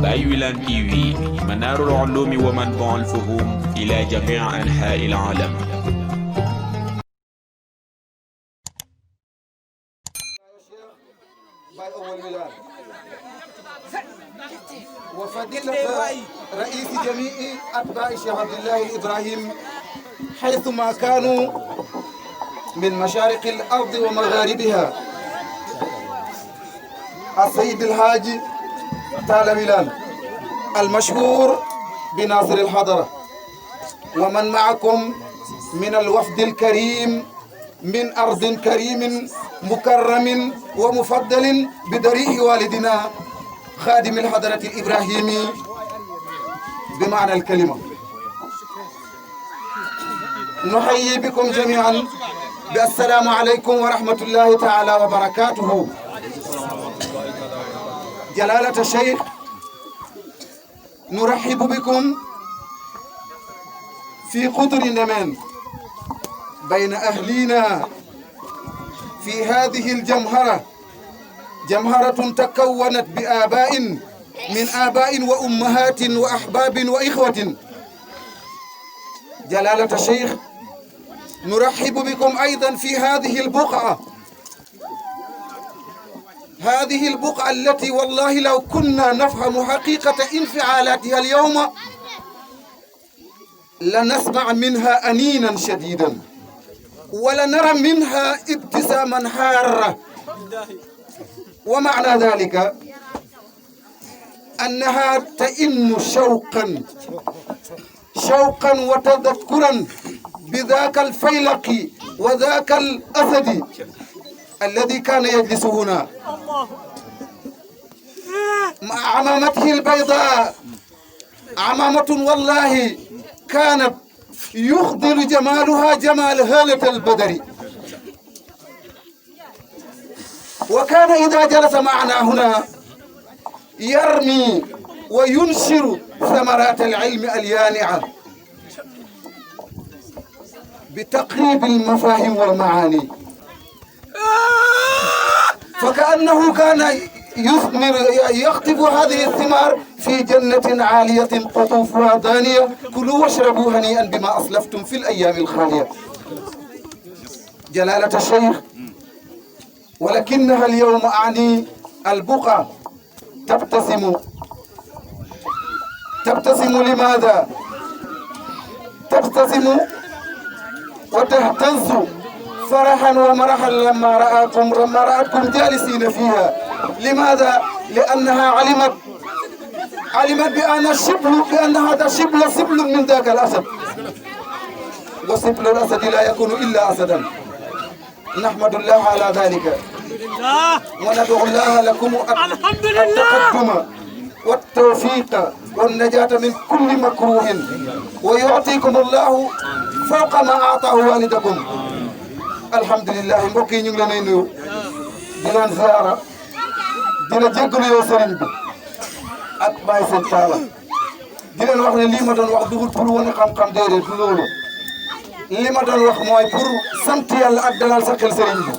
بايولان تي في منار العلوم ومنبع الفهوم إلى جميع أنحاء العالم. وفضيلة رئيس جميع أتباع الشيخ عبد الله الإبراهيم حيثما كانوا من مشارق الأرض ومغاربها، السيد الحاج طالبلان المشهور بناصر الحضرة، ومن معكم من الوفد الكريم من أرض كريم مكرم ومفضل بدريه والدنا خادم الحضرة الإبراهيمي بمعنى الكلمة. نحيي بكم جميعا بالسلام عليكم ورحمة الله تعالى وبركاته. جلالة الشيخ، نرحب بكم في قطر نمان بين أهلنا في هذه الجمهرة، جمهرة تكونت بآباء من آباء وأمهات وأحباب وإخوة. جلالة الشيخ، نرحب بكم أيضا في هذه البقعة، هذه البقعة التي والله لو كنا نفهم حقيقة انفعالاتها اليوم لنسمع منها أنينا شديدا ولنرى منها ابتساما حارة. ومعنى ذلك أنها تئن شوقا وتذكرا بذاك الفيلق وذاك الأسد الذي كان يجلس هنا مع عمامته البيضاء، عمامة والله كانت يخضر جمالها جمال هالة البدر. وكان إذا جلس معنا هنا يرمي وينشر ثمرات العلم اليانعة بتقريب المفاهيم والمعاني، فكأنه كان يخطف هذه الثمار في جنة عالية قطوفها دانية. كلوا واشربوا هنيئا بما أسلفتم في الأيام الخالية. جلالة الشيخ، ولكنها اليوم أعني البقعة تبتسم لماذا؟ تبتسم وتهتز فرحا ومرحا لما رأتكم جالسين فيها. لماذا؟ لأنها علمت بأن هذا سبل من ذاك الأسد، وسبل الأسد لا يكون إلا أسدا. نحمد الله على ذلك وندعو الله لكم التقدم والتوفيق والنجاة من كل مكروه، ويعطيكم الله فوق ما أعطاه والدكم. الحمد لله. mbokk yi ñu ngi leen di nuyu di leen ziara di la jéggalu yow sëriñ bi ak Baye Sène Talla di leen wax ne lii ma doon wax dugul pour wane xam-xam déedéet du loolu. li ma doon wax mooy pour sant yàlla ak dalal sa xel sëriñ bi.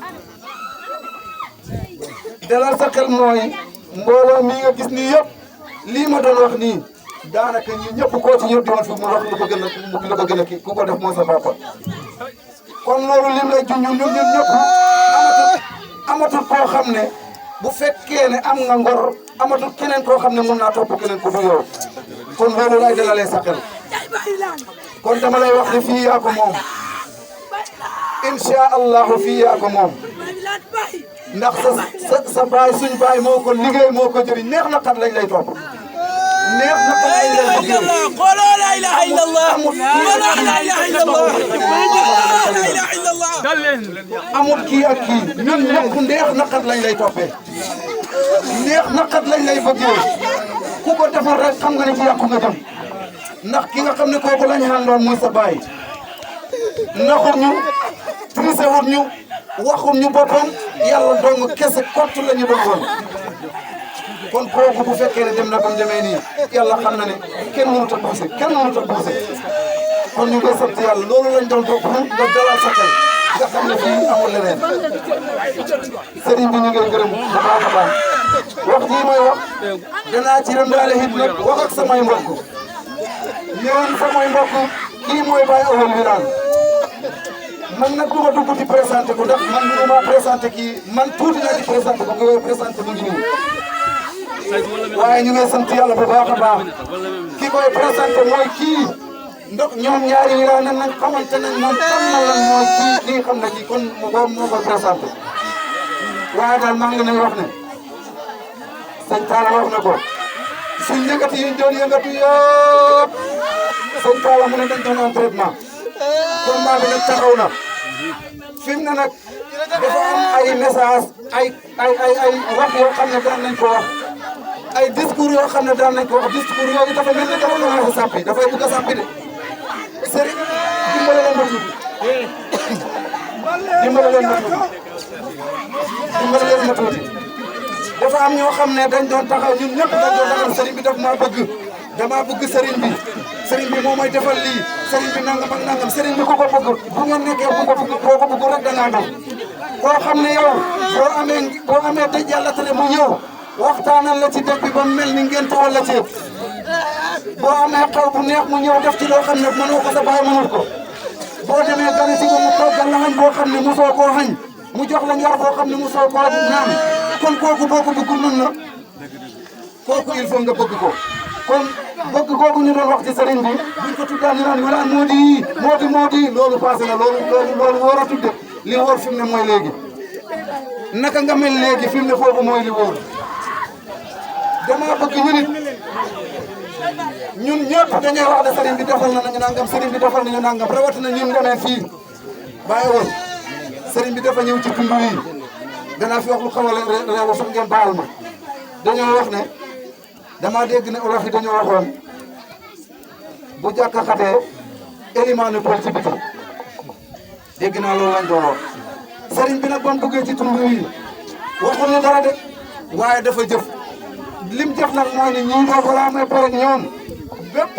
dalal sa xel mooy mbooloo mi nga gis nii yëpp lii ma doon wax nii daanaka ñun ñëpp koo ci ñëw di woon fi mu wax lu ko gën a kii ku ko def mooy sa papa. kon loolu lim lay junj ñun ñëpp amatul koo xam ne bu fekkee ne am nga ngor amatul keneen koo xam ne mën naa topp keneen ku du yow. kon loolu lay dalalee sa xel. kon dama lay wax ne fii yaa ko moom incha allahu fii yaa ko moom ndax sa baay suñ baay moo ko liggéey moo ko jëriñ neex na kat lañ lay topp. neex na kat lañ lay liggéey. قولوا لا اله الا الله قولوا لا اله الا الله لا اله الا الله. amul kii ak kii ñun ñëpp neex na kat lañ lay toppee neex na kat lañ lay bëggee ku ko defal rek xam nga ne ci yàqu nga jëm. ndax ki nga xam ne kooku lañ àndoon muy sa baay naxut ñu trisé wut ñu waxut ñu boppam yàlla dong kese kott la ñu bëggoon. kon kooku bu fekkee ne dem na ba mu demee nii yàlla xam na ne kenn mënut a poussé kon ñu ngi sant yàlla loolu lañ doon topp nga dalal sa xel nga xam ne fii amul leneen. sëriñ bi ñu ngi gërëm bu baax a baax wax jii mooy wax danaa ci rëndaale it nag wax ak samay mbokk yéen samay mbokk kii mooy Baye Awal Wilane man nag du ma dugg ci présenté ko ndax man mënu ma présenté kii man tuuti naa ci présenté ko koy présenté mu ngi nii waaye ñu ngi sant yàlla bu baax a baax ki koy présenté mooy kii ndox ñoom ñaari Wilane nañ xamante nañ moom xam na lan mooy kii xam na kii kon moom moo koy présenté waaye daal maa ngi leen wax ne sëñ Talla wax na ko suñ yëngati yi ñu doon yëngatu yëpp sëñ Talla mu ne dañ doon entraînement combat bi nag taxaw na fi mu ne nag dafa am ay message ay wax yoo xam ne daan nañ ko wax ay discours yoo xam ne daan nañ ko wax discours yooyu dafa mel ni dafa commencé sàppi dafay bëgg a sàppi de Serigne dimbale leen ma tuuti dimbale leen ma tuuti dimbale leen ma tuuti dafa am ñoo xam ne dañ doon taxaw ñun ñëpp dañ doon taxaw Serigne bi daf maa bëgg dama bëgg Serigne bi moo may defal lii Serigne bi nangam ak nangam Serigne bi ku ko bëgg bu ngeen nekkee bu ko bëgg boo ko bëgg rek da ngaa doon koo xam ne yow boo amee dëj yàlla tere mu ñëw waxtaanal la ci dëj bi ba mel ni ngeen tawal la ceeb boo amee xew bu neex mu ñëw def ci loo xam ne mënoo ko sa baay mënul ko boo demee gane si ko mu toggal la xañ boo xam ne mosoo koo xañ mu jox la njar boo xam ne mosoo koo naan kon kooku boo ko bëggul mën na kooku il faut nga bëgg ko kon bëgg kooku ñu doon wax ci sëriñ bi buñ ko tuddaan ñu naan Wilane moo di loolu passé na loolu war a tudde li wóor fi mu ne mooy léegi naka nga mel léegi fi mu ne foofu mooy li wóor dama bëgg ñu nit ñun ñëpp dañuy wax ne sëriñ bi defal nañu nangam sëriñ bi defal nañu nangam rawatina ñun demee fii bàyyi woon sëriñ bi dafa ñëw ci tund yi danaa fi wax lu xaw a réew sax ngeen baal ma dañoo wax ne dama dégg ne olof yi dañoo waxoon bu jàkka xatee élimaanu tool ci biti dégg naa loolu lañ doon wax sëriñ bi nag ba mu duggee ci tund yi waxul ne dara de waaye dafa jëf lim jëf nag mooy ne ñii doo balaa may pare ñoom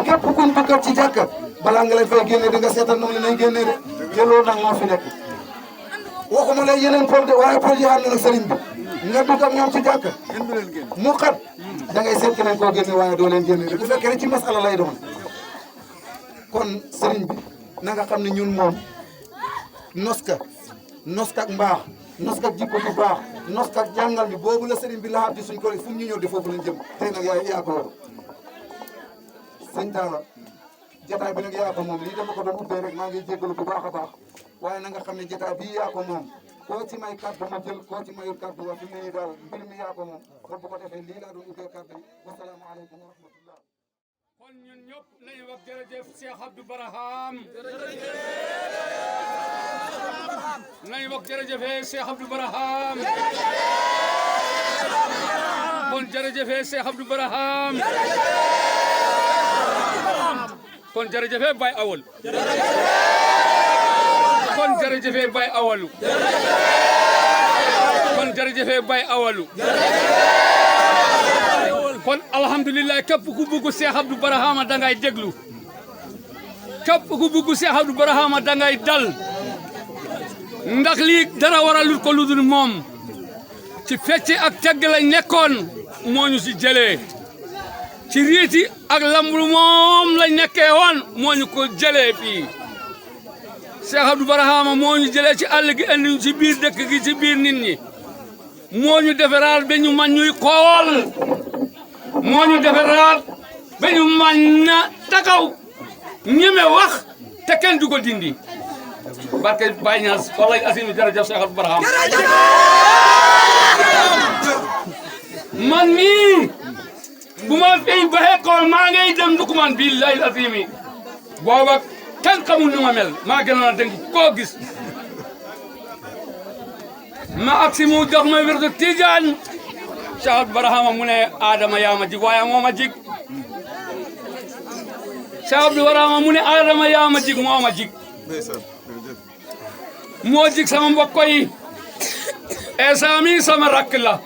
képp kuñ duggat ci jàkka balaa nga leen fay génne di nga seetal noonu lay génne de te loolu nag moo fi nekk waxuma lay yeneen projet waaye projet am na nag sëriñ bi nga dugg ak ñoom ci jàkka mu xat da ngay seet keneen koo génne waaye doo leen génne de bu fekkee rek ci masala lay doon kon sëriñ bi na nga xam ne ñun moom noska ak mbaax noska ak jikko bu baax noska ak jàngal bi boobu la sëriñ bi laxaat di suñ ko rek fu mu ñu ñëw di foofu lañ jëm tey nag yaa ko yor sëñ Talla jataay bi nag yaa ko moom lii dama ko doon ubbee rek maa ngi jéggalu bu baax a baax waaye na nga xam ne jataay bii yaa ko moom koo ci may kàddu ma jël koo ci mayul kàddu wax fi mu ne nii daal mbir mi yaa ko moom kon bu ko defee lii laa doon ubbee kàddu yi wasalaamaaleykum wa rahmatullah kon ñun ñëpp nañu wax jërëjëf Cheikh Abdou Barham nañu wax jërëjëf Cheikh Abdou Barham kon jërëjëf Cheikh Abdou Barham kon jërëjëf Baye Awal kon jërëjëf Baye Awalu kon jërëjëf Baye Awalu kon alhamdulilah képp ku bugg Cheikh Abdou Barhama dangay déglu képp ku bugg Cheikh Abdou Barhama dangay dal ndax lii dara waralul ko lu dul moom ci fecc ak tegg lañ nekkoon moo ñu si jëlee ci riiti ak lamblu moom lañ nekkee woon moo ñu ko jëlee fii Cheikh Abdou Barhama moo ñu jëlee ci àll gi andi ñu ci biir dëkk gi ci biir nit ñi moo ñu defaraat ba ñu man ñuy xool moo ñu defaraat ba ñu man na takaw ñeme wax te kenn du ko dindi barke Baye Niass wallahi asimi jërëjëf Cheikh Abdou Barhama man mii bu ma fiy baxee kool maa ngay dem Ndoukoumane billahi asimi booba kenn xamul nu ma mel maa gënoon a dénk koo gis ma agsi mu jox ma wirdu Tijaan Cheikh Abdou Barhama mu ne Adama yaa ma jig waaye moo ma jig Cheikh Abdou Barhama mu ne Adama yaa ma jig moo ma jig moo jig sama mbokk yi Esa mi sama rakk la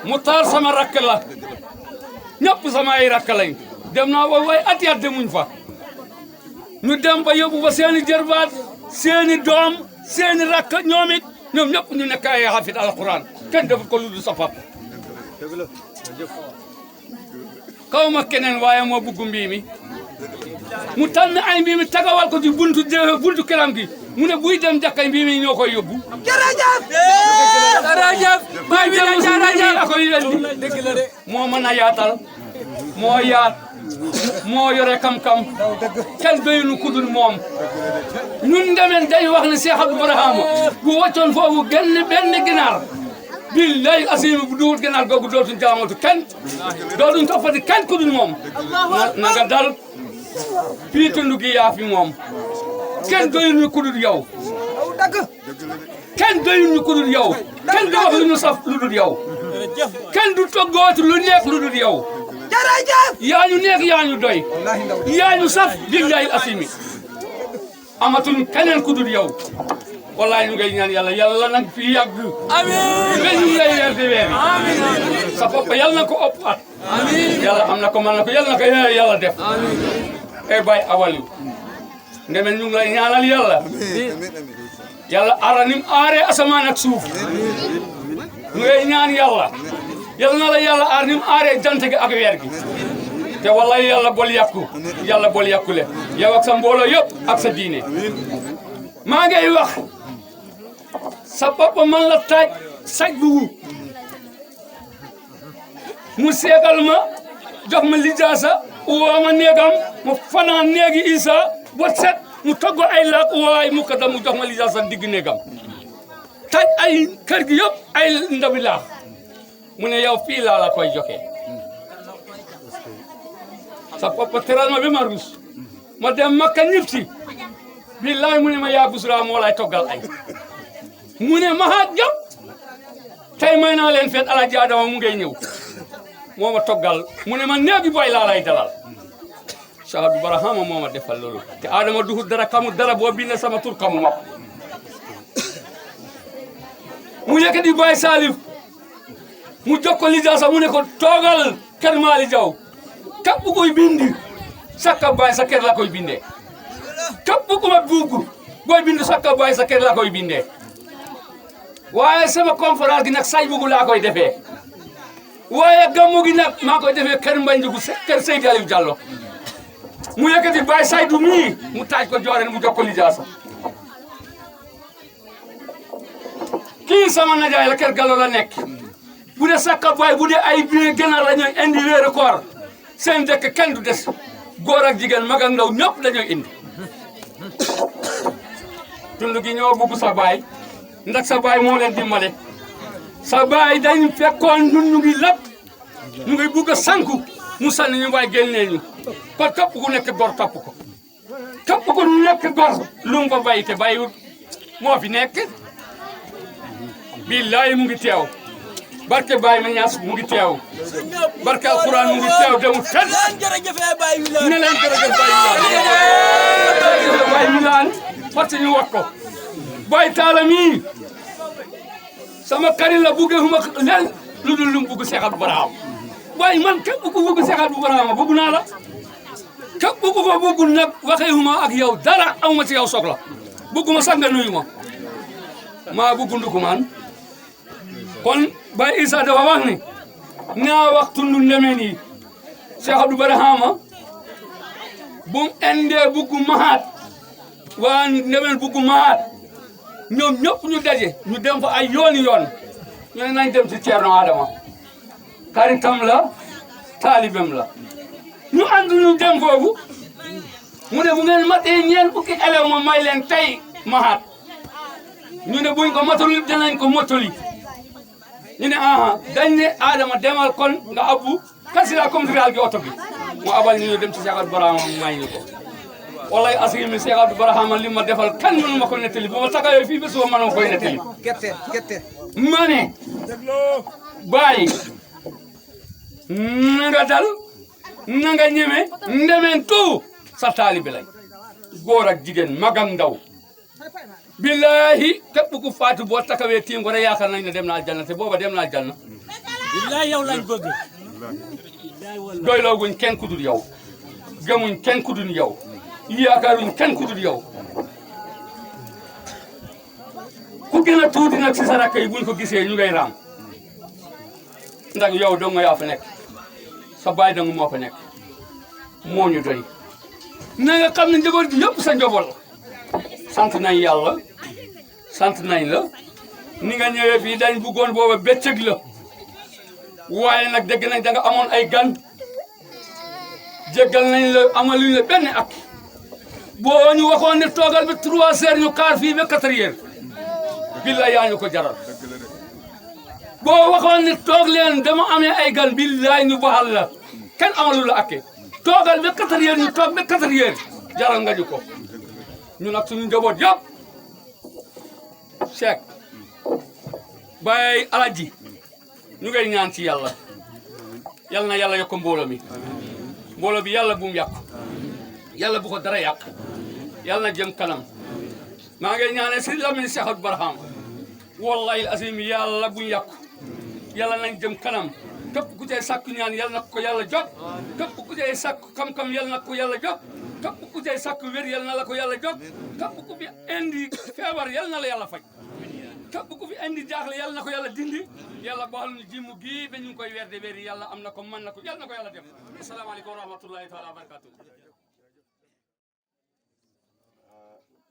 Mutar sama rakk la ñëpp sama ay rakk lañ dem naa ba way at yat demuñ fa ñu dem ba yóbbu ba seeni jërbaat seeni doom seeni rakk ñoom it ñoom ñëpp ñu nekk ay xafit alquran kenn defut ko lu dul sa papa kaw ma keneen waaye moo bugg mbii mi mu tànn ay mbii mi tagawal ko ci buntu këram gi mu ne buy dem jàkkay mbii mi ñoo koy yóbbu jërëjëf baay bi jërëjëf akoy yendi moo mën a yaatal moo yaat moo yore kam-kam kenn doyunu kudul moom ñun demeen day wax ne Cheikh Abdou Barahama bu waccoon foofu benn ginaar billahi asimi bu duwut ginaar googu dootuñ jaamatu kenn dootuñ toppati kenn kudul moom na nga dal fii tundu gi yaa fi moom kenn doyunu kudul yow kenn doyunu kudul yow kenn du wax lu ñu saf lu dul yow kenn du toggootu lu nekk lu dul yow jërëjëf yaa ñu nekk yaa ñu doy yaa ñu saf billahi asimi amatuñ keneen ku dul yow wallahi ñu ngay ñaan yàlla nag fi yàgg amiin ba ñu lay weer di weer sa papa yàlla na ko ëpp at amiin yàlla am na ko mën na ko yàlla na ko yàlla def amiin bay awali ndemel ñu ngi lay ñaanal yàlla ara nim aaree asamaan ak suuf ñu ngay ñaan yàlla na la yàlla aar nim aaree jant gi ak weer gi te wallahi yàlla bol yàkkule yow ak sa mbooloo yëpp ak sa diine maa ngay wax sa papa man la taaj saj bugu mu seegal ma jox ma lijaasa woo ma néegam mu fanaan néegi Isa bot set mu togg ay laak waay mu ko dam mu jox ma lijaasa digg néegam taaj ay kër gi yëpp ay ndabi laax mu ne yow fii laa la koy joxe sa papa teral ma bi ma rus ma dem Makka ñibsi billahi mu ne ma yaa busra moo lay toggal ay mu ne ma haat jàpp tey may naa leen feet Alaaji Adama mu ngay ñëw moo ma toggal mu ne ma néegi boy laa lay dalal Cheikh Abdou Barahama moo ma defal loolu te Adama duhut dara xamut dara boo bindee sama tur xamu ma mu yëkkati Baye Salif mu jox ko lijaasa mu ne ko toogal kër Maali Jaw képp kuy bindi sakka baay sa kër la koy bindee képp ku ma bugg booy bind sakka baay sa kër la koy bindee waaye sama conférence gi nag say bugu laa koy defee waaye gammu gi nag maa koy defee kër Mbanjugu kër Seydi Aliou Diallo mu yëkkati Baye Saydu mii mu taaj ko joore mu jox ko lijaasa kii sama najaay la kër Gallo la nekk bu dee sakka baay bu dee ay bien gënal la ñuy indi weeru koor seen dëkk kenn du des góor ak jigéen mag ak ndaw ñëpp dañuy indi tund gi ñoo bugg sa baay ndax sa baay moo leen dimbale sa baay dañ fekkoon ñun ñu ngi lépp ñu ngi bugg a sanku mu sànni ñu waay génnee ñu kon képp ku nekk gor topp ko képp ku nekk gor lu mu ko bàyyi te bàyyiwul moo fi nekk billahi mu ngi teew barke Baye ma ñaas mu ngi teew barke alquran mu ngi teew demul fenn jërëjëf Baye Wilane ne leen jërëjëf Baye Wilane parce que ñu wax ko Baye Talla mii sama kari la buggee huma leen lu dul lu mu bugg Cheikh Abdou Barahama waaye man képp ku bugg Cheikh Abdou Barahama bugg naa la képp ku ko buggul nag waxee huma ak yow dara amuma ci yow soxla bugguma sax nga nuyu ma maa bugg ndukumaan kon Baye Issa dafa wax ni naa wax tundu ndemeen yi Cheikh Abdou Barahama bu mu indee bugg mahaat waa ndemeen bugg mahaat ñoom ñëpp ñu daje ñu dem fa ay yooni yoon ñu ne nañ dem ci Ceerno Adama karitam la taalibem la ñu ànd ñu dem foofu mu ne bu ngeen matee ñeen fukki élève ma may leen tey mahaat ñu ne buñ ko matali dinañ ko motali ñu ne aha dañ ne Adama demal kon nga abbu kasira communal gi oto bi mu abal ñu dem ci Cheikh Abdou Barahama may ñu ko wallahi asimi Cheikh Abdou Barahama li ma defal kan mënu ma ko nettali bu ma taxawee fii ba suba mënoo koy nettali gerte ma ne Baye na nga dal na nga ñeme ndemeen tout sa taalibe lañ góor ak jigéen mag ak ndaw billahi képp ku faatu boo taxawee tiim ko rek yaakaar nañ ne dem na aljanna te booba dem na aljanna billahi yow lañ bëgg doyloo guñ kenn ku dul yow gëmuñ kenn ku dul yow yaakaaruñ kenn ku dul yow ku gën a tuuti nag si sa rakk yi buñ ko gisee ñu ngay raam ndax yow dong yaa fa nekk sa baay dong moo fa nekk moo ñu doy na nga xam ne njaboot gi yëpp sa njaboot la sant nañ yàlla sant nañ la ni nga ñëwee fii dañ bëggoon booba bëccëg la waaye nag dégg nañ da nga amoon ay gan jéggal nañ la amaluñ la benn ak boo ñu waxoon ne toogal bi 3 heures ñu kaar fii ba 4 heures billaay yaa ñu ko jaral boo waxoon ne toog leen dama amee ay gan billaay ñu baxal la kenn amalu la akke toogal ba 4 heures ñu toog ba 4 heures jaral nga ñu ko ñu nag suñu njaboot yëpp Cheikh Baye Alaji ñu ngay ñaan ci yàlla yal na yàlla yokk mbooloo mi mbooloo bi yàlla bu mu yàqu yàlla bu ko dara yàq yàlla na jëm kanam maa ngi ñaanee si Lamine Cheikh Abdou Barham wallahi azim yàlla bu ñu yàqu yàlla nañ jëm kanam képp ku cay sàkku ñaan yàlla na ko yàlla jot képp ku cay sàkku xam-xam yàlla na ko yàlla jot képp ku cay sàkku wér yàlla na la ko yàlla jot képp ku fi indi feebar yàlla na la yàlla faj képp ku fi indi jaaxle yàlla na ko yàlla dindi yàlla baxal ñu jimu gii ba ñu ngi koy weer de weer yàlla am na ko mën na ko yàlla na ko yàlla def asalaamaaleykum wa rahmatullahi taala wa barakatuh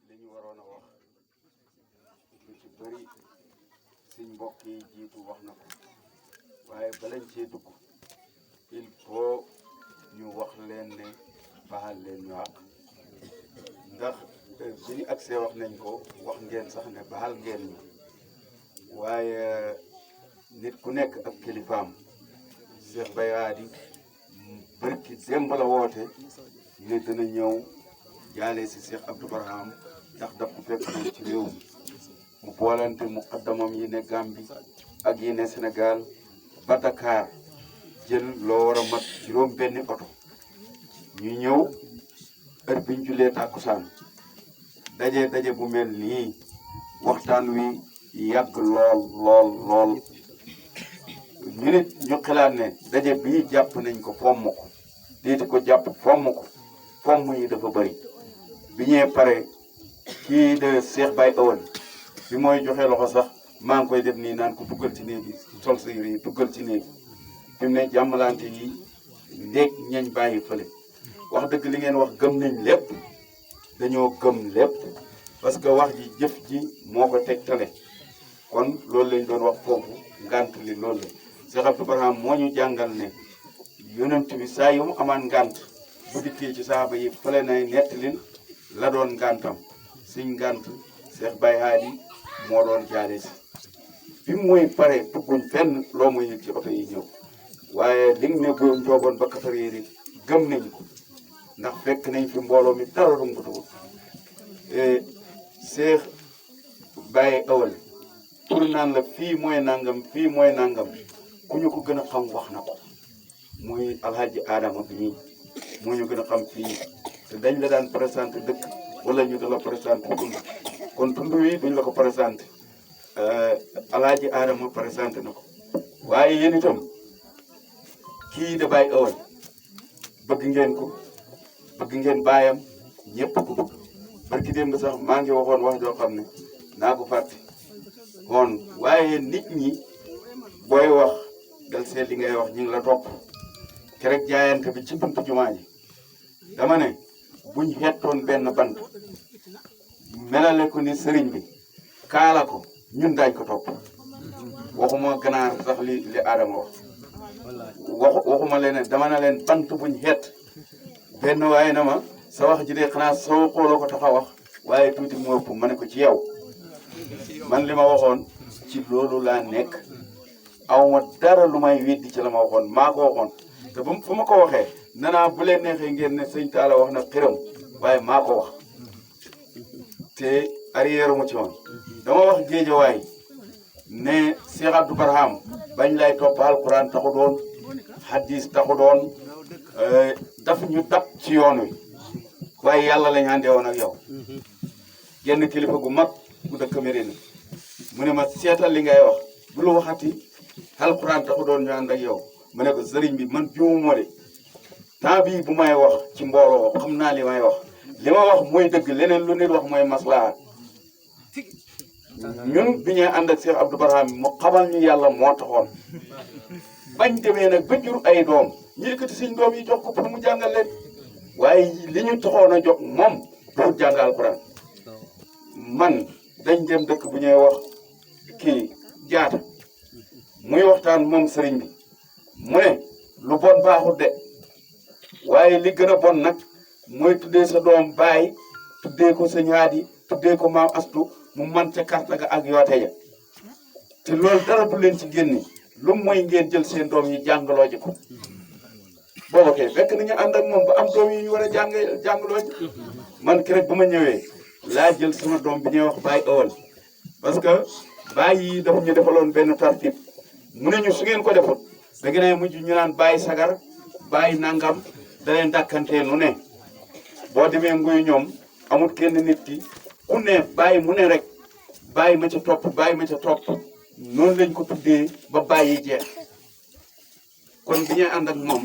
li ñu waroon a wax lu ci bëri suñ mbokk yi jiitu wax na ko waaye balañ cee dugg il faut ñu wax leen ne baxal leen ñu àq ndax bi ñu agsee wax nañ ko wax ngeen sax ne baxal ngeen ñu waaye nit ku nekk ak kilifaam Cheikh Baye Hady barki démb la woote ne dana ñëw jaale si Cheikh Abdou Barham ndax daf ko fekk noonu ci réew mi mu boolante muqaddamam yi ne Gambie ak yi ne Sénégal ba Dakar jël loo war a mat juróom benni oto ñu ñëw heure biñ julee tàkkusaan daje bu mel nii waxtaan wi yàgg lool ñu nit ñu xalaat ne daje bii jàpp nañ ko fomm ko déeti ko jàpp fomm ko fomm yi dafa bëri bi ñee pare kii de Cheikh Baye Awal bi mooy joxe loxo sax maa ngi koy def nii naan ko duggal ci néeg bi sol sa yére yi duggal ci néeg bi mu ne jàmmalante yi ndéeg ñañ bàyyi fële wax dëgg li ngeen wax gëm nañ lépp dañoo gëm lépp parce que wax ji jëf ji moo ko tegtale kon loolu lañ doon wax foofu ngant li loolu la Cheikh Abdou Barham moo ñu jàngal ne yonent bi saa yu mu amaan ngant bu dikkee ci saaba yi fële nay nettalin la doon ngantam suñ ngant Cheikh Baye Hady moo doon jaale si bi muy pare dugguñ fenn loo muy yëg ci oto yi ñëw waaye li nga ne boo njoogoon ba kafar yi gëm nañ ko ndax fekk nañ fi mbooloo mi dara rumbutuwul Cheikh Baye Awal pour naan la fii mooy nangam fii mooy nangam ku ñu ko gën a xam wax na ko muy alhaji Adama bi ñii moo ñu gën a xam fii te dañ la daan présenté dëkk wala ñu da la présenté tund kon tund wi duñ la ko présenté alhaji Adama présenté na ko waaye yéen itam kii da Baye Awal bëgg ngeen ko bëgg ngeen baayam ñëpp ko bëgg barki démb sax maa ngi waxoon wax joo xam ne naa ko fàtte kon waaye nit ñi booy wax dal seet li ngay wax ñu ngi la topp kerek jaayante bi ci buntu jumaa ji dama ne buñ xettoon benn bant melale ko ni sëriñ bi kaala ko ñun daañ ko topp waxuma ganaar sax li Adama wax waxuma leen dama na leen bant buñ xett benn waaye na ma sa wax ji de xanaa soo xooloo ko tax a wax waaye tuuti mu ëpp ma ne ko ci yow man li ma waxoon ci loolu laa nekk aw ma dara lu may weddi ci la ma waxoon maa ko waxoon te ba fu ma ko waxee nanaa bu leen neexee ngeen ne sëñ Talla wax na xiram waaye maa ko wax te arrière mu ci woon dama wax géejawaay ne Cheikh Abdou Barham bañ lay topp alquran taxu doon hadis taxu doon daf ñu dab ci yoon wi waaye yàlla lañ àndee woon ak yow genn kilifa gu mag bu dëkk Mérina mu ne ma seetal li ngay wax bu lu waxati alquran taxu doon ñu ànd ak yow mu ne ko sëriñ bi man juumu moo de temps bii bu may wax ci mbooloo xam naa li may wax li ma wax mooy dëgg leneen lu nit wax mooy maslaha ñun bi ñuy ànd ak Cheikh Abdou Barham mu xamal ñu yàlla moo taxoon bañ demee nag ba jur ay doom ñu yëkkati suñ doom yi jox ko pour mu jàngal leen waaye li ñu taxoon a jox moom pour jàngal alxuraan man dañ dem dëkk bu ñuy wax kii jaata muy waxtaan moom sëriñ bi mu ne lu bon baaxut de waaye li gën a bon nag mooy tuddee sa doom baay tuddee ko sa ñaadi tuddee ko maam astu mu man ca karta ga ak yoote ya te loolu dara du leen ci génne lu mooy ngeen jël seen doom yi jàngaloo ji ko booba kay fekk nañu ànd ak moom ba am doom yi ñu war a jàngaloo ji man ki rek ba ma ñëwee laa jël sama doom bi ñuy wax Baye Awal parce que Baye yi dafa ñu defaloon benn tartib mu ne ñu su ngeen ko defut da ngeen a mujj ñu naan Baye sagar Baye nangam da leen dàkkantee nu ne boo demee nguy ñoom amut kenn nit ki ku ne Baye mu ne rek Baye ma ca topp Baye ma ca topp noonu lañ ko tuddee ba Baye yi jeex kon bi ñuy ànd ak moom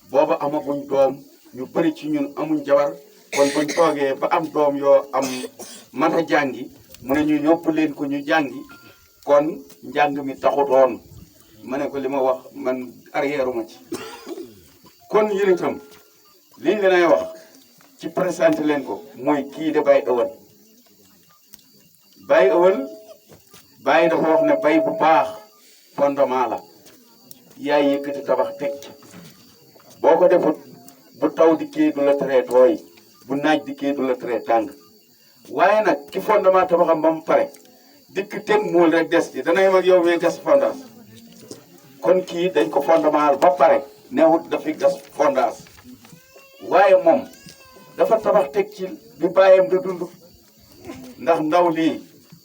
booba amaguñ doom ñu bëri ci ñun amuñ jabar kon buñ toogee ba am doom yoo am mata jàngi mu ne ñu yóbbu leen ko ñu jàngi kon njàng mi taxutoon ma ne ko li ma wax man arrière ma ci kon yéen itam liñ leen ay wax ci présenté leen ko mooy kii de Baye Awal Baye Awal Baye dafa wax ne bay bu baax fondement la yaay yëkkati tabax teg ci boo ko defut bu taw dikkee du la teree tooy bu naaj dikkee du la teree tàng waaye nag ki fondement tabaxam ba mu pare dikk teg muul rek des ci dana yem ak yow mee gas fondage kon kii dañ ko fondement ba pare neewut dafi gas fondage waaye moom dafa tabax teg ci bi bàyyam da dund ndax ndaw lii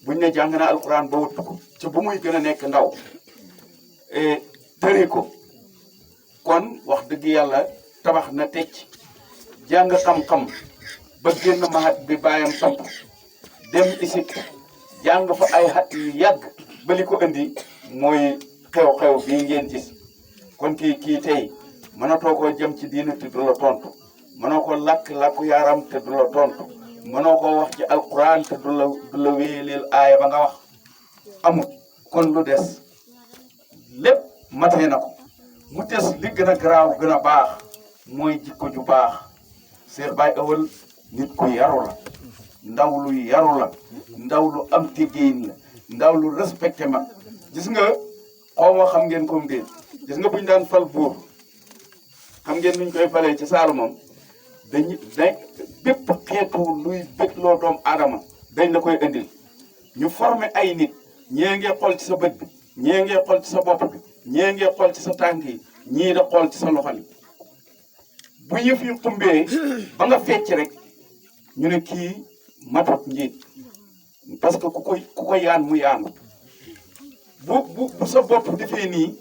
buñ ne jàng na alquran ba wut ko ci bu muy gën a nekk ndaw tëri ko kon wax dëgg yàlla tabax na teg ci jàng xam-xam ba génn mahat bi bàyyam samp dem isik jàng fa ay xat yu yàgg ba li ko indi mooy xew-xew bii ngeen gis kon kii tey mënatoo koo jëm ci diina te du la tontu mënoo ko làkku yaaram te du la tontu mënoo koo wax ci alquran te du la wéyaleel aaya ba nga wax amul kon lu des lépp matee na ko mu des li gën a garaaw gën a baax mooy jikko ju baax Cheikh Baye Awal nit ku yaru la ndaw lu yaru la ndaw lu am teggin la ndaw lu respecté ma gis nga xaw ma xam ngeen comme déet gis nga buñu daan fal buur xam ngeen nuñ koy falee ci Saalum moom dañ bépp xeetu luy bégloo doomu aadama dañ la koy indil ñu formé ay nit ñee ngee xool ci sa bët bi ñee ngee xool ci sa bopp bi ñee ngee xool ci sa tànk yi ñii da xool ci sa loxo yi bu yëf yi xumbee ba nga fecc rek ñu ne kii matut njiit parce que ku ko yaan mu yaanu bu sa bopp defee nii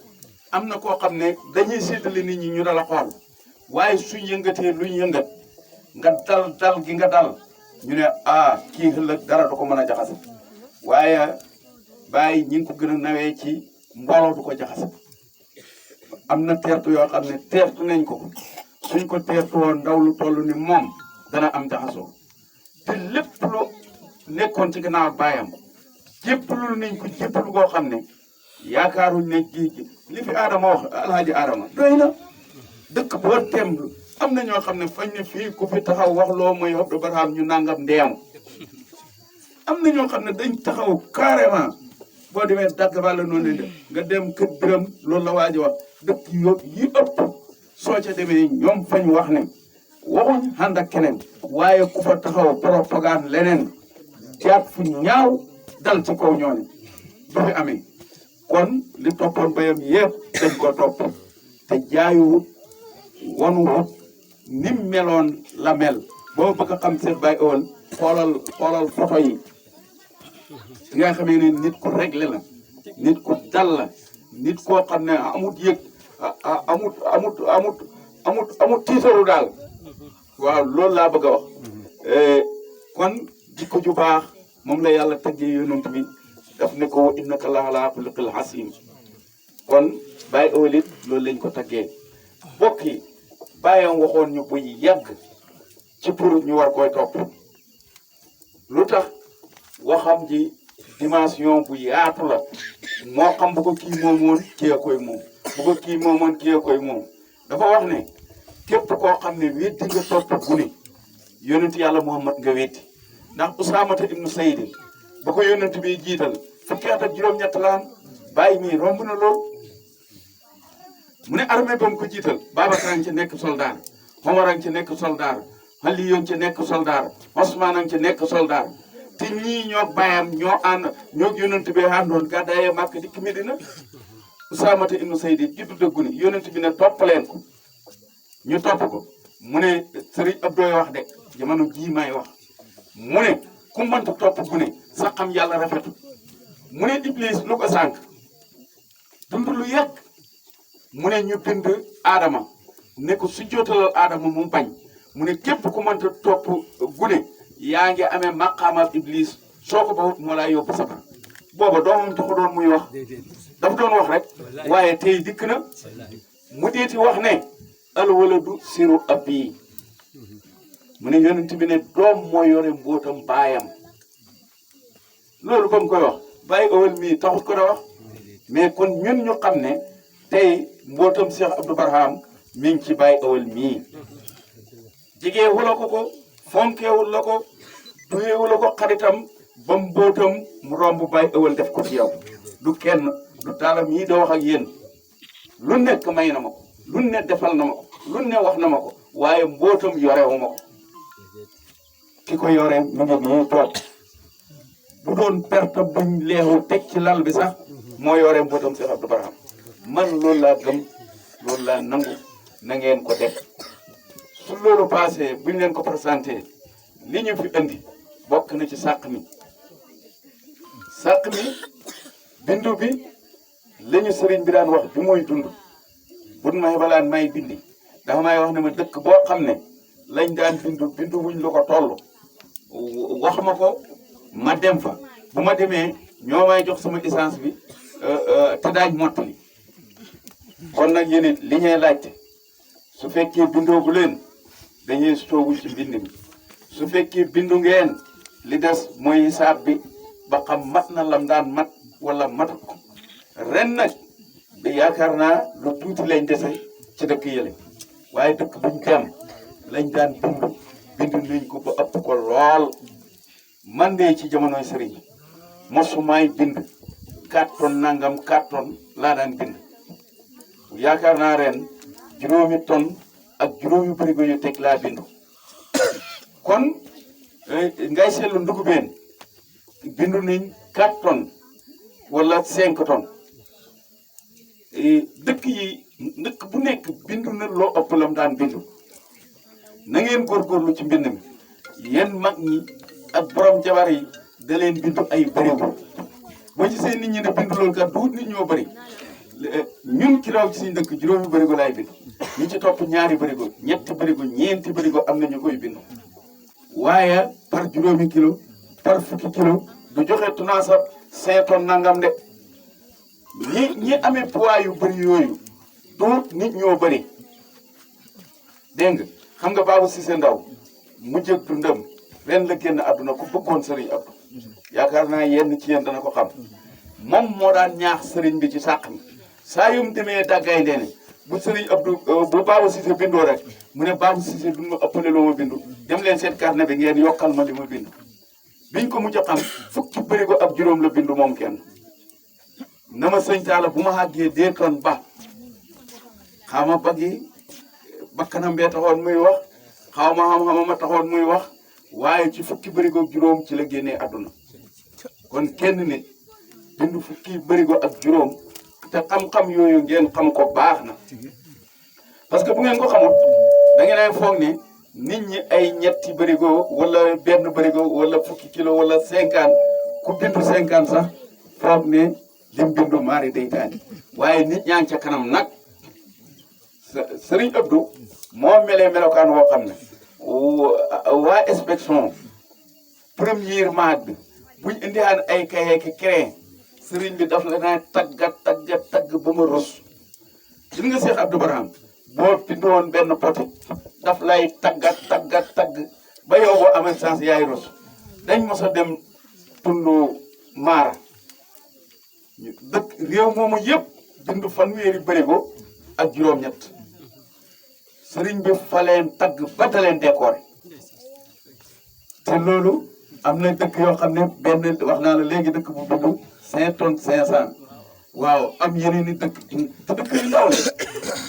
am na koo xam ne dañuy séddale nit ñi ñu dala xool waaye suñ yëngatee luñ yëngat nga dal gi nga dal ñu ne kii ëllëg dara du ko mën a jaxase waaye bàyyi ñi ngi ko gën a nawee ci mbooloo du ko jaxase am na teertu yoo xam ne teertu nañ ko suñ ko teertoo ndaw lu toll ni moom dana am jaxasoo te lépp lu nekkoon ci gannaaw baayam jéppalu nañ ko jéppalu koo xam ne yaakaaruñ ne ji li fi Adama wax alhaji Adama doy na dëkk boo temb am na ñoo xam ne fañ ne fii ku fi taxaw wax loo mooy Abdou Barham ñu nangam ndeem am na ñoo xam ne dañ taxaw carrément boo demee dagg bala noonu de nga dem kër Biram loolu la waa ji wax dëkk yi ëpp soo ca demee ñoom fañ wax ne waxuñ ànd ak keneen waaye ku fa taxaw propagande leneen jaat fu ñaaw dal ci kaw ñooñu du fi amee kon li toppoon bayam yëpp dañ ko topp te jaayuwut wanuwut nim meloon la mel boo bëgg a xam Cheikh Baye Awal xoolal photo yi nga xamee ne nit ku réglé la nit ku dal la nit koo xam ne amut yëg amut tiitaru daal waaw loolu laa bëgg a wax kon jikko ju baax moom la yàlla taggee yonent bi daf ne ko wa innaka la ala xuluqil hasim kon Baye Awal it loolu lañ ko taggee bokk yi bàyyam waxoon ñu buy yàgg ci pour ñu war koy topp lu tax waxam ji dimension bu yaatu la moo xam bu ko kii moomoon kii a koy moom bu ko kii moomoon kii koy moom dafa wax ne képp koo xam ne weddi nga topp gune yonent yàlla Muhammad nga weddi ndax Usaamata ibnu Sayd ba ko yonent bi jiital fukki at ak juróom-ñett la am bàyyi mi romb na lool mu ne armée ba mu ko jiital Babacar a ngi ci nekk soldat Omar a ngi ci nekk soldat Ali a ngi ci nekk soldat Osman a ngi ci nekk soldat te ñii ñoo bàyyam ñoo ànd ñoo yonent bi àndoon gàddaayee Màkka dikk Medina Usaamata ibnu Sayd juddu dëggu ni yonent bi ne topp leen ko ñu topp ko mu ne Serigne Abdoy wax de jamono jii may wax mu ne ku mënta topp gune sax xam yàlla rafetu mu ne Iblis lu ko sànq dund lu yàgg mu ne ñu bind Adama ne ko su jootalal Adama mu bañ mu ne képp ku mënta topp gune yaa ngi amee maqaamaat Iblis soo ko bawut moo laa yóbbu safara booba doomam taxu doon muy wax dafa doon wax rek waaye tey dikk na mu deeti wax ne al waladu siru abi mu ne yonent bi ne doom moo yore mbootam baayam loolu ba mu koy wax bàyyi awal mii taxut ko da wax mais kon ñun ñu xam ne tey mbootam Cheikh Abdou Barham mi ngi ci bàyyi awal mii jigeewu la ko fonkeewul la ko tuyeewu la ko xaritam ba mbootam mu romb bàyyi awal def ko ci yow du kenn du taalam yi da wax ak yéen lu nekk may na ma ko lu ne defal na ma ko lu ne wax na ma ko waaye mbootam yorewu ma ko ki ko yore mu ngi nii toog bu doon perte buñ leexu teg ci lal bi sax moo yore mbootam Cheikh Abdou Barham man loolu laa gëm loolu laa nangu na ngeen ko def su loolu passé buñ leen ko présenté li ñu fi indi bokk na ci sàq mi bindu bi li ñu sëriñ bi daan wax bi muy dund buñ may balaan may bindi dafa may wax ne ma dëkk boo xam ne lañ daan bindu wuñ lu ko toll wax ma ko ma dem fa bu ma demee ñoo may jox sama essence bi te daaj mottali kon nag yéen it li ñuy laajte su fekkee bindoogu leen dañuy toogu ci mbind mi su fekkee bindu ngeen li des mooy hisaab bi ba xam mat na lam daan mat wala matut ko ren nag bi yaakaar naa lu tuuti lañ dese ci dëkk yële waaye dëkk buñ dem lañ daan bindu nañ ko ba ëpp ko lool man de ci jamonoy sëriñ mosumaay bind 4 tonnes nangam 4 tonnes laa daan bind yaakaar naa ren 5 tonnes ak 5 bërigo yu teg laa bindu kon ngay seetlu ndugubeen bindu nañ 4 tonnes wala 5 tonnes dëkk bu nekk bindu na loo ëpp lam daan bindu na ngeen góorgóorlu ci mbind mi yéen mag ñi ak borom jabar yi da leen bindu ay bërigo boo ci seen nit ñi ne bindu loolu kat duut nit ñoo bëri ñun ci raw ci suñu dëkk 5 bërigo laay bind ñi ci topp 2 bërigo 3 bërigo 4 bërigo am na ñu koy bindu waaye par 5 kilo par fukki kilo du joxe tunaasa 5 tonnes nangam de ñi amee poids yu bëri yooyu duut nit ñoo bëri dégg nga xam nga Babou Cissé Ndaw mu jëg dundam ren la génn àdduna ku bëggoon Serigne Abdou yaakaar naa yenn ci yéen dana ko xam moom moo daan ñaax Serigne bi ci sàq mi saa yu mu demee dàggaay ndeene bu Serigne Abdou bu Babou Cissé bindoo rek mu ne Babou Cissé duñ ma ëppale loo ma bindu dem leen seen carnet bi ngeen yokkal ma li ma bindu biñ ko mujj a xam fukki bërigo ak 5 la bindu moom kenn na ma sëñ Talla bu ma àggee 2 tonnes ba xaw ma bagi bakkanam bee taxoon muy wax xaw ma xam-xama ma taxoon muy wax waaye ci fukki bërigo ak 5 ci la génnee àdduna kon kenn nit bindu fukki bërigo ak 5 te xam-xam yooyu ngeen xam ko baax na parce que bu ngeen ko xamul da ngeen ay foog ne nit ñi ay 3 bërigo wala 1 bërigo wala fukki kilo wala 50 ku bindu 50 sax foog ne lim bindu maari day taani waaye nit ñaa ngi ca kanam nag Serigne Abdou moo melee melokaan woo xam ne waa inspection premièrement bi buñ indiwaan ay kaye ki craie Serigne bi daf la naa tagg ba ma rus. gis nga Cheikh Abdou Barham boo bindoon benn poti daf lay tagg ba yow boo amee chance yaay rus dañ mos a dem tundu Mara dëkk réew moomu yëpp jënd fanweeri bërigo ak juróom-ñett sëriñ bi fa leen tagg ba da leen décoré te loolu am na dëkk yoo xam ne benn wax naa la léegi dëkk bu dugg 5 tonnes 500 waaw am yeneen i dëkk te dëkk yu ndaw la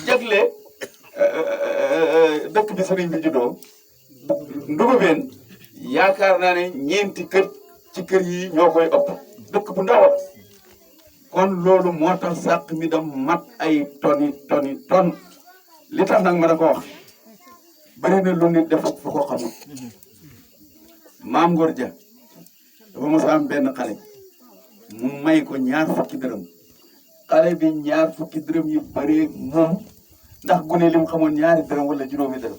jagle dëkk bi sëriñ bi juddoo Ndoumbéne yaakaar naa ne ñeenti kër ci kër yi ñoo koy ëpp dëkk bu ndaw kon loolu moo tax sàq mi da mat ay toni li tax nag ma da ko wax bëri na lu nit def fu ko xamul maam Ngor Ja dafa mos a am benn xale mu may ko ñaar fukki dërëm xale bi ñaar fukki dërëm yu bëree moom ndax gune lim xamoon ñaari dërëm wala juróomi dërëm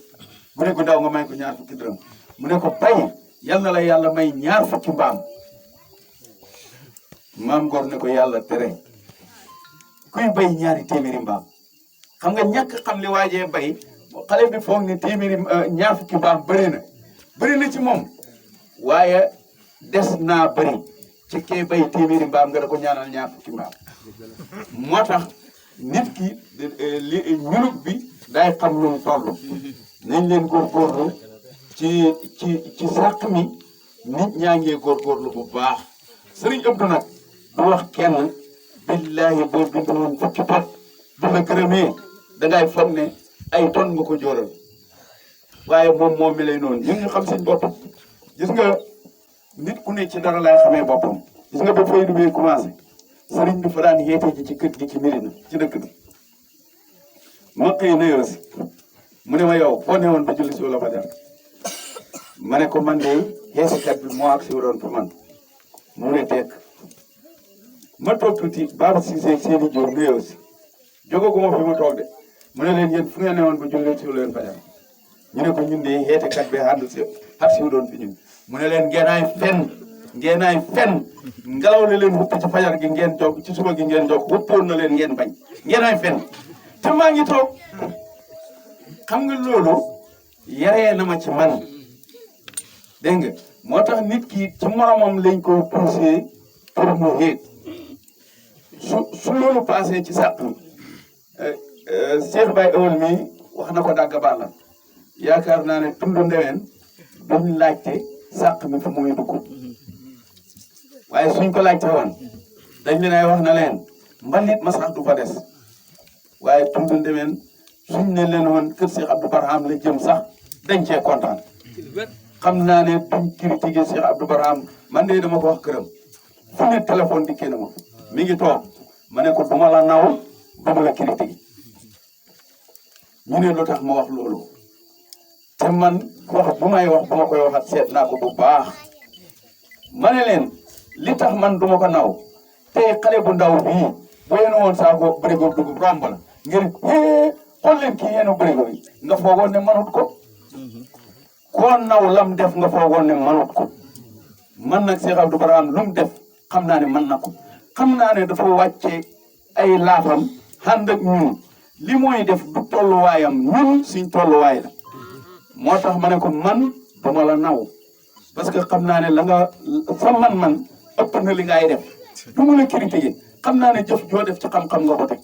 gune gu daw nga may ko ñaar fukki dërëm mu ne ko bay yal na la yàlla may ñaar fukki mbaam maam Ngor ne ko yàlla tere kuy bay ñaari téeméeri mbaam xam nga ñàkk xam li waajee bay xale bi foog ne téeméeri ñaar fukki mbaam bëri na ci moom waaye des naa bëri ci kee bay téeméeri mbaam nga da ko ñaanal ñaar fukki mbaam moo tax nit ki li ñulug bi day xam lu mu toll nañ leen góorgóorlu ci sàq mi nit ñaa ngee góorgóorlu bu baax sëriñ Abdou nag du wax kenn billaahi boo bindu woon fukki pot du la gërëmee dangay foog ne ay ton nga ko jóoral waaye moom mi lay noonu ñun ñu xam seen bopp gis nga nit ku ne ci dara lay xamee boppam gis nga ba faydu bi commencé sëriñ bi fa daan yeete ji ci kër gi ci Médina ci dëkk bi ma xëy na yoo si mu ne ma yow foo ne woon ba julli si wala fa dem ma ne ko man de yeesekat bi moo ak si doon fa man mu ne tekk ma toog tuuti Baba Cissé seeni jóor na yoo si jógaguma fi ma toog de mu ne leen yéen fu ngeen ne woon ba julli si leen fa dem ñu ne ko ñun de yeetekat bi ànd si ak si doon fi ñun mu ne leen ngeenaay fen ngelaw la leen wupp ci fajar gi ngeen jog ci suba gi ngeen jog wuppoon na leen ngeen bañ ngeenaay fen te maa ngi toog xam nga loolu yaree na ma ci man dégg nga moo tax nit ki ci moromam lañ ko poussé pour mu yéeg su loolu passé ci sàq mi Cheikh Baye Ewal mi wax na ko dàgg bàlla yaakaar naa ne tund ndeween duñ laajte sàq mi fu muy dugg waaye suñ ko laajte woon dañ leen ay wax na leen mbalit ma sax du fa des waaye tund ndeween suñ ne leen woon kër Cheikh Abdou Barham la jëm sax dañ cee kontaan xam naa ne duñ critiqué Cheikh Abdou Barham man de dama ko wax këram fu ne téléphone di kenn ma mi ngi toog ma ne ko duma la naw duma la critiqué ñu ne lu tax ma wax loolu te man wax bu may wax bu ma koy waxat seet naa ko bu baax ma ne leen li tax man duma ko naw tey xale bu ndaw bii bu yéen woon saako bërigo dugub romb la ngir xool leen kii yéenu bërigo bi nga foogoon ne manut ko koo naw lam def nga foogoon ne manut ko man nag Cheikh Abdou Barham lu mu def xam naa ne mën na ko xam naa ne dafa wàcce ay laafam ànd ak ñun li mooy def du tolluwaayam ñun suñ tolluwaay la moo tax ma ne ko man duma la naw parce que xam naa ne la nga sa man ëpp na li ngay def du ma la critiquer xam naa ne jëf joo def ci xam-xam nga ko teg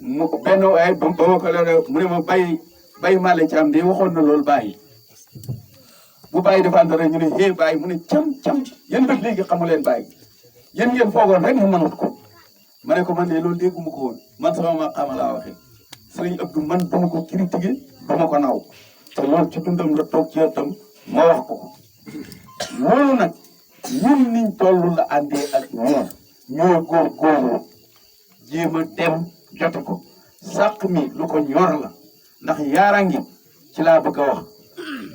mu benn waay ba ma ko leer mu ne ma bay male ci am de waxoon na loolu bàyyi bu bàyyi defaan dara ñu ne hee bàyyi mu ne cam yéen def léegi xamu leen bàyyi yéen ngeen foogoon rek mu mënut ko ma ne ko man de loolu dégguma ko woon man sama ma xama laa waxee sëriñ Abdou man duma ko critiquer duma ko naw te loolu ci dundam la toog ci yàttam ma wax ko loolu nag ñun niñ toll la àndee ak ñoom ñoo góorgóorlu jéem a dem jote ko sàq mi lu ko ñor la ndax yaara ngi ci laa bëgg a wax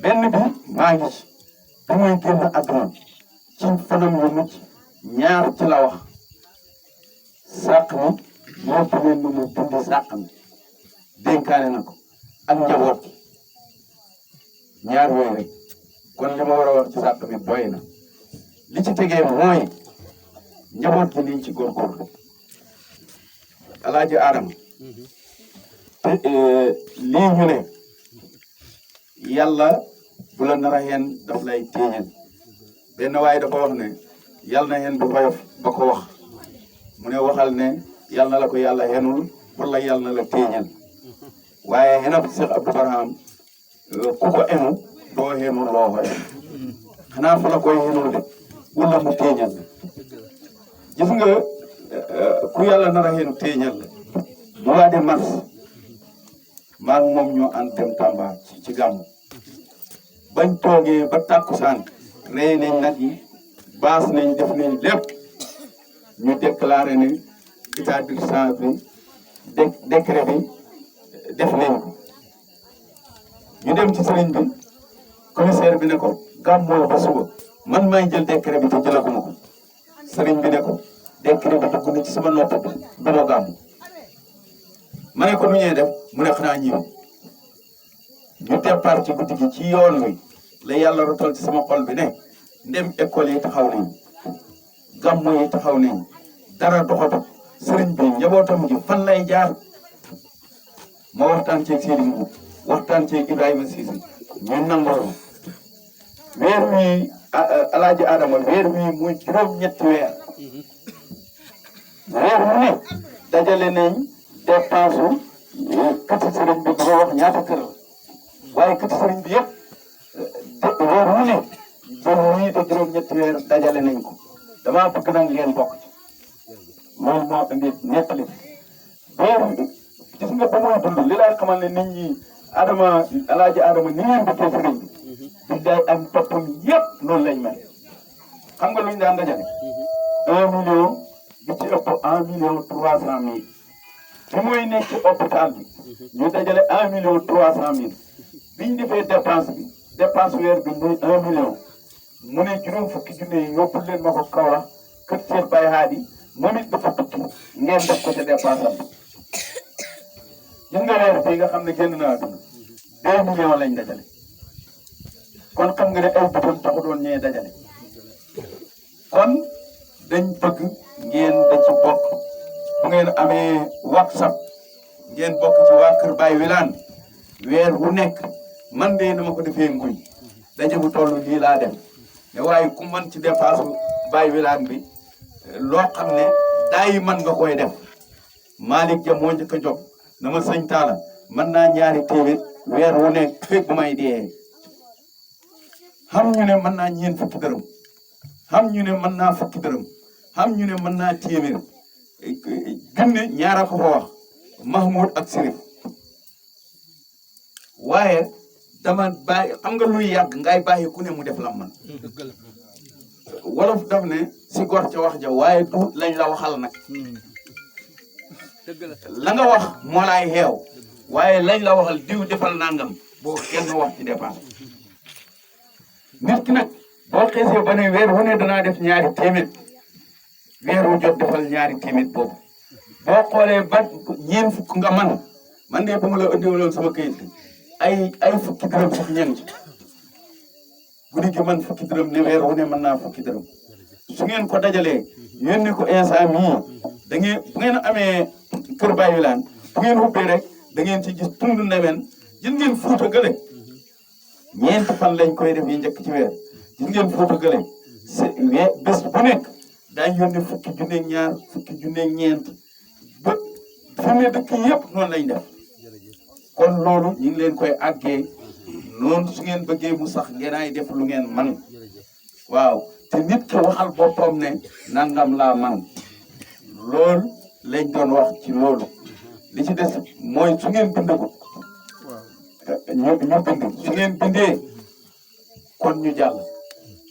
benn bi maa ngi ci bi muy génn àdduna ci fanam yu mucc ñaar ci la wax sàq mi moo tumeen nu mu dund sàq mi dénkaane na ko ak njaboot ñaar yooyu rek kon li ma war a wax ci sàq mi doy na li ci tegee mooy njaboot gi niñ ci góorgóorlu alaaji Adama te lii ñu ne yàlla bu la nar a xeen daf lay téeñal benn waaye dafa wax ne yàlla na xeen bu koyof ba ko wax mu ne waxal ne yal na la ko yàlla xenul wala yal na la téeñal waaye xenab Cheikh Abdou Barham ku ko enu doo xenu loo xoy xanaa fa la koy xenul de wala mu téeñal la gis nga ku yàlla nar a xenu téeñal la mois de mars maa ngi moom ñoo ànd dem Tamba ci gàmmu bañ toogee ba tàkkusaan rey nañ nag yi baas nañ def nañ lépp ñu déclaré ne état d'urgence bi décret bi def nañ ko ñu dem ci sëriñ bi commissaire bi ne ko gàmmoo ba suba man may jël décret bi te jëlaguma ko sëriñ bi ne ko décret bi dugg na ci sama nopp bi dama gàmmu ma ne ko nu ñuy def mu ne xanaa ñëw ñu départ ci guddi gi ci yoon wi la yàlla rotal ci sama xol bi ne ndem école yi taxaw nañ gàmmu yi taxaw nañ dara doxatu sëriñ bi njabootam gi fan lay jaar ma waxtaan ceeg Sidi Mbuub waxtaan ceeg Ibrahima Cissé ñu nangoo weer wi Alaaji Adama weer wi muy juróom-ñetti weer mu ne dajale nañ dépense kati sëriñ bi dama wax ñaata kër la waaye kati sëriñ bi yëpp weer mu ne ba muy de juróom-ñetti weer dajale nañ ko damaa bëgg nag ngeen bokk ci loolu moo indi nettali weer gis nga ba muy dund li lay xamal ne nit ñi Alaaji Adama ni ngeen bëggee sëriñ bi day am toppam yëpp noonu lañ mel xam nga luñ daan dajale 1 million bi ci ëpp 1.300.000 bi muy nekk ci hôpital bi ñu dajale 1.300.000 biñ defee dépense weer bi muy 1 million mu ne juróom fukki junne yi yóbbul leen ma ko Kaolack kër Cheikh Baye Hadi moom it dafa tukki ngeen def ko ca dépense am gis nga weer bii nga xam ne génn naa dund 2 millions lañ dajale kon xam nga ne ay bëtam taxu doon ñee dajale kon dañ bëgg ngeen da ci bokk bu ngeen amee WhatsApp ngeen bokk ci waa Kër Baye Wilane weer wu nekk man de dama ko defee nguy daje bu toll nii laa dem mais waaye ku man ci dépasse Baye Wilane bi loo xam ne daay man nga koy def Malick Dia moo njëkk a jóg na ma sëñ Talla mën naa ñaari téeméer weer wu nekk fekk bu may dee xam ñu ne mën naa ñeent fukki dërëm xam ñu ne mën naa fukki dërëm xam ñu ne mën naa téeméer junne ñaara ko fa wax Mahmoud ak Sirif waaye dama bàyyi xam nga luy yàgg ngay bàyyi ku ne mu def la man wolof daf ne si gor ca wax ja waaye du lañ la waxal nag la nga wax moo laay xeew waaye lañ la waxal diw defal nangam boo kenn wax ci dépense nit ki nag boo xeesee ba ne weer wu ne danaa def ñaari téeméer weer wu jot defal ñaari téeméer boobu boo xoolee ba ñeent fukk nga man de ba ma la indiwaloon sama kayit ay fukki dërëm sax ñeent ci guddi gi man fukki dërëm ne weer wu ne mën naa fukki dërëm su ngeen ko dajalee yónnee ko instant mii da ngeen bu ngeen amee Kër Baye Wilane bu ngeen ubbee rek da ngeen ci gis tund newen gis ngeen Fuuta Gële ñeenti fan lañ koy def yi njëkk ci weer gis ngeen Fuuta Gële bés bu nekk daañu yónnee fukki junneeg ñaar fukki junneeg ñeent ba fi mu ne dëkk yëpp noonu lañ def kon loolu ñu ngi leen koy àggee noonu su ngeen bëggee mu sax ngeenaay def lu ngeen man waaw te nit ki waxal boppam ne nangam laa man loolu lañ doon wax ci loolu li ci des mooy su ngeen bindagul ñu bind su ngeen bindee kon ñu jàll.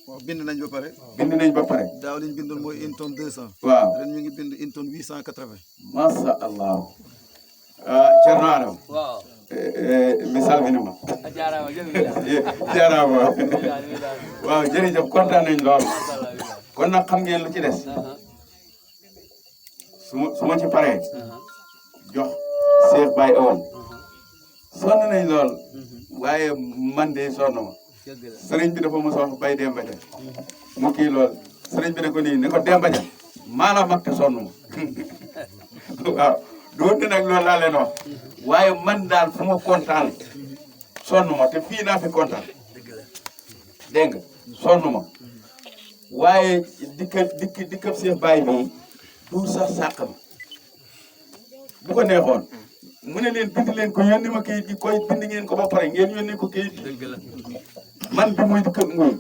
waaw bind nañ ba pare. bind nañ ba pare. daaw liñ bindoon mooy 1 tonne 200. waaw ren ñu ngi bind 1 tonne 880. masha Allah. Thierno Adama. waaw. mi salminima. jaaraama jërëjëf. jaaraama. waaw jërëjëf kontaan nañ lool. kon nag xam ngeen lu ci des. su ma ci paree. jox Cheikh Baye Owen. sonn nañ lool. waaye man de sonn ma. sëriñ bi dafa mos a wax Baye Demba Dia. mu kii lool sëriñ bi ne ko nii ne ko Demba Dia maanaam mag te sonn ma. waaw doon nag loolu laa leen wax. waaye man daal fu ma kontaan sonn ma te fii naa fi kontaan. dégg nga sonn ma. waaye dikkab Cheikh Baye bi du sax sàq ma bu ko neexoon mu ne leen bind leen ko yónni ma kayit gi koy bind ngeen ko ba pare ngeen yónni ko kayit gi man bi muy kër nguy